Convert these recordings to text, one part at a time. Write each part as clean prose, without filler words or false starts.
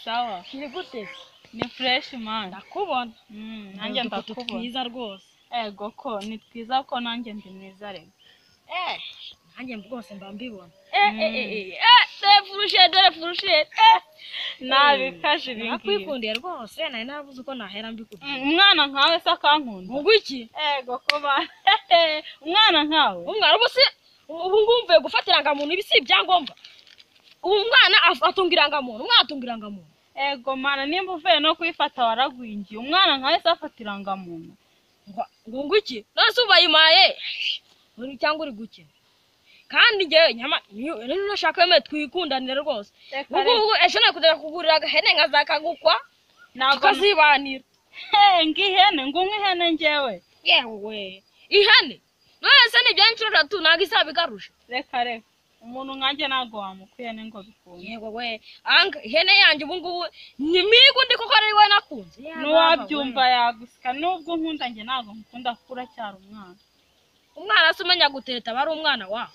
Sawa. Ni gute? Ni fresh man. Ndakubona. Nanjye ndakubona. Twiza rwose. Ego ko ni twiza ko nanjye ndi mwiza rero. Nanjye rwose mba mbibona. Dore dore furushete. Nabikaje ibi ngibi. Nakwikundiye rwose, nari navuze uko nahera mbikubwiye. Umwana nkawe se akankunda? Ngo iki? Ego ko ba. Umwana nkawe? Umwana ubu se ubu ngumvuye gufata irangamuntu ibi si ibyangombwa. Ubu mwana atunga irangamuntu, umwana atunga irangamuntu. Ego mana nimba uvuye no kuyifata waragwingiye. Umwana nkawe se afata irangamuntu. Ngo iki? None se ubayimaye? Uri cyangwa uri gukina? Kandi ngewe nyama rero nashaka yemeye twikundanire rwose. Ubu ejo nakudera kugurira agahene nkazakagukwa tukazibanira. Ngihene ngumwe ihene ngewe. Yewe ihene none se ni ibya inshuro eshatu ntabwo izabigaruje. Reka reka umuntu nkanjye ntabwo wamukwiye ngo bikunde. Yewe we anga ihene yanjye ubu ngubu ni migu ndi kuko ari we nakunze. N'uwabyumva yagusika nubwo nkunda njye ntabwo nkukunda kuko uracyari umwana. Umwana se umenya guteta aba ari umwana wa.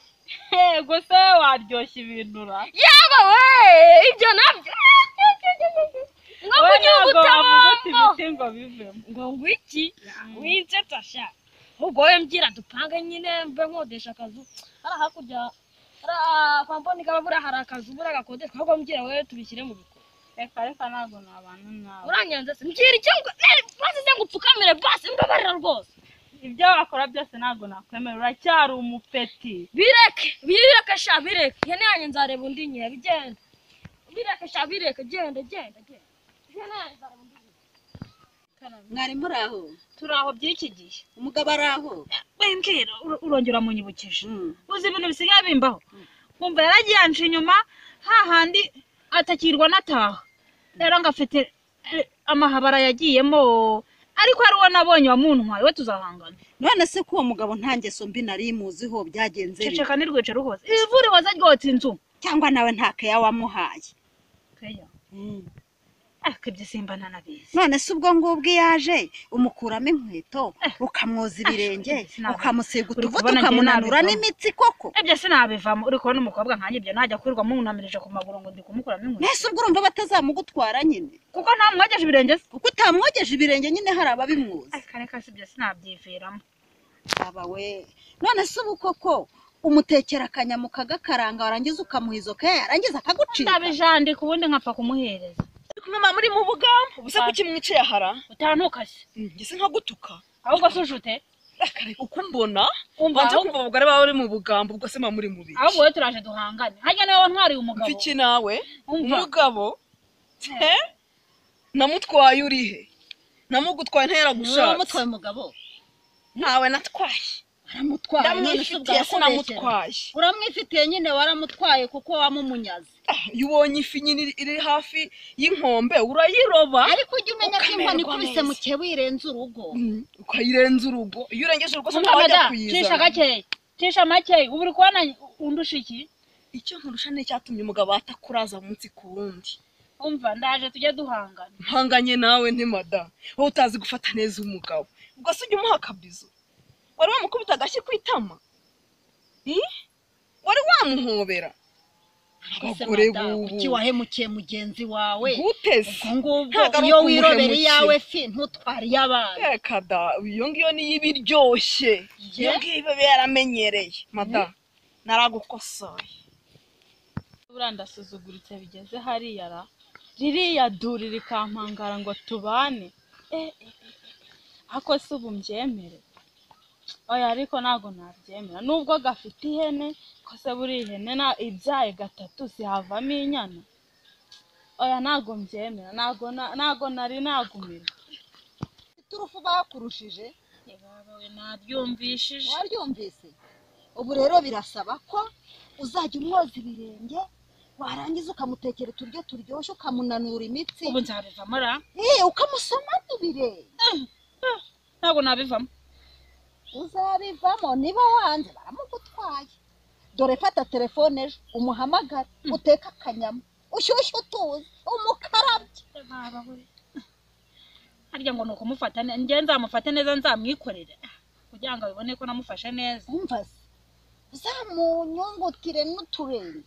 Yego se waryoshya ibintu ra. Yaba we ibyo nabyo. Ngo kunyuguta ngo bivemo. Ngo ngwiki winsetsa sha. Ubwo we mbyira dupange nyine mbe nkodesha akazu. Hara hakurya hara kwa mboni kaba bura hari akazu bura gakodeshwa ahubwo mbyira wewe tubishyire mu bikorwa. Reka reka ntabwo nabana nawe. Uranyanze se mbyira icyo ngo basi se ngupfukamire basi mbabarira rwose. Ibyo wakora byose ntabwo nakwemera uracyari umupeti. Bireke bireke sha bireke. Ihene yanjye nzareba undi nyihe bigenda. Bireke sha bireke genda genda genda. Ihene yanjye nzareba undi nyihe. Mwari muri aho? Turi aho by'iki gihe. Umugabo ari aho? Wembwira urongera munyibukije. Uzi ibintu bisigaye bimbaho. Kumva yaragiye anje inyuma hahandi atakirwa nataha. Rero ngafite amahabara yagiyemo ariko ari uwo nabonye wamuntwaye we tuzahangana. None se ko uwo mugabo nta ngeso mbi nari muziho byagenze bite? Ceceka nirwice ruhose. Ivuri waza ryotsa inzu. Cyangwa nawe nta keya wamuhaye. Keya. Ibyo simba nanabizi. None se ubwo ngubwo yaje umukuramo inkweto ukamwoza ibirenge ukamusiga utuvuta ukamunanura n'imitsi koko? Ibyo sinabivamo. Uri kubona umukobwa nkanjye ibyo najya kwirirwa mungunamirije ku maguru ngo ndi kumukuramo inkweto. Nese ubwo urumva batazamugutwara nyine? Kuko ntamwogeje ibirenge se. Kuko utamwogeje ibirenge nyine hari ababimwoza. Reka si ibyo sinabyiviramo. Aba we none se ubu koko umutekera akanyama ukagakaranga warangiza ukamuha izo keya yarangiza akagucika? Ndabijandika ubundi nkapfa kumuhereza. Mama muri mu bugambo ubuse kuki mwicaye ahara? Utantukase. Ngise nkagutuka. Ahubwo sujute. Uko mbona mbanje kumva abagore bawe bari mu bugambo ubwo se mama muri mu biki? Ahubwo we turaje duhangane. Hajya nawe wantwariye umugabo. Mfiki nawe? Umugabo? Namutwaye urihe? Namugutwaye ntera gushatse. Namutwaye umugabo? Ntawe natwaye. Aramutwaye ndamwifitiye se namutwaye. Uramwifitiye nyine waramutwaye kuko wamumunyaze. Iyo ubonye ifi nyine iri hafi y'inkombe urayiroba. Ariko ujye umenya ko inkoni ikubise mu cye wirenza urugo. Ukayirenza urugo. Iyo urengeje urugo se ntawajya kuyizana. Cisha gake. Cisha make. Ubu uri kubona undusha iki? Icyo nkurusha ni icyatumye umugabo atakuraza umunsi ku wundi. Umva ndaje tujye duhangana. Mpanganye nawe nti mada. Wowe utazi gufata neza umugabo. Ubwo se ujya umuha akabizo? Wari wamukubita agashyi ku itama? Wari wamuhobera? Abagore bubu. Kuki wahemukiye mugenzi wawe? Gute se? Ubwo ngubwo iyo wirobera iyawe fi ntutware iy'abana. Reka da, iyo ngiyo niyo iba iryoshye. Iyo ngiyo iba yaramenyereye. Mada, naragukosoye. Buriya ndasuzuguritse bigeze hariya ra. Ririya duri rikampangara ngo tubane. Ako se ubu mbyemere? Oya ariko ntabwo nabyemera nubwo gafite ihene ko se buri ihene na ibyaye gatatu sihavamo inyana. Oya ntabwo mbyemera ntabwo nari nagumira. Iturufu bakurushije naryumvishije. Waryumvise? Ubu rero birasaba ko uzajya umwoza ibirenge warangiza ukamutekera uturyo turyoshye ukamunanura imitsi. Ubu nzabivamo ra? Ukamusoma n'ibirenge. Ntabwo nabivamo. Uzabivamo niba wanze baramugutwaye. Dore fata telefone ejo umuhamagare uteke akanyama ushyushye utuze umukarabye. Harya ngo ni ukumufata njye nzamufate neza nzamwikorere kugira ngo abibone ko namufashe neza. Umva se uzamunyungutire n'uturenge.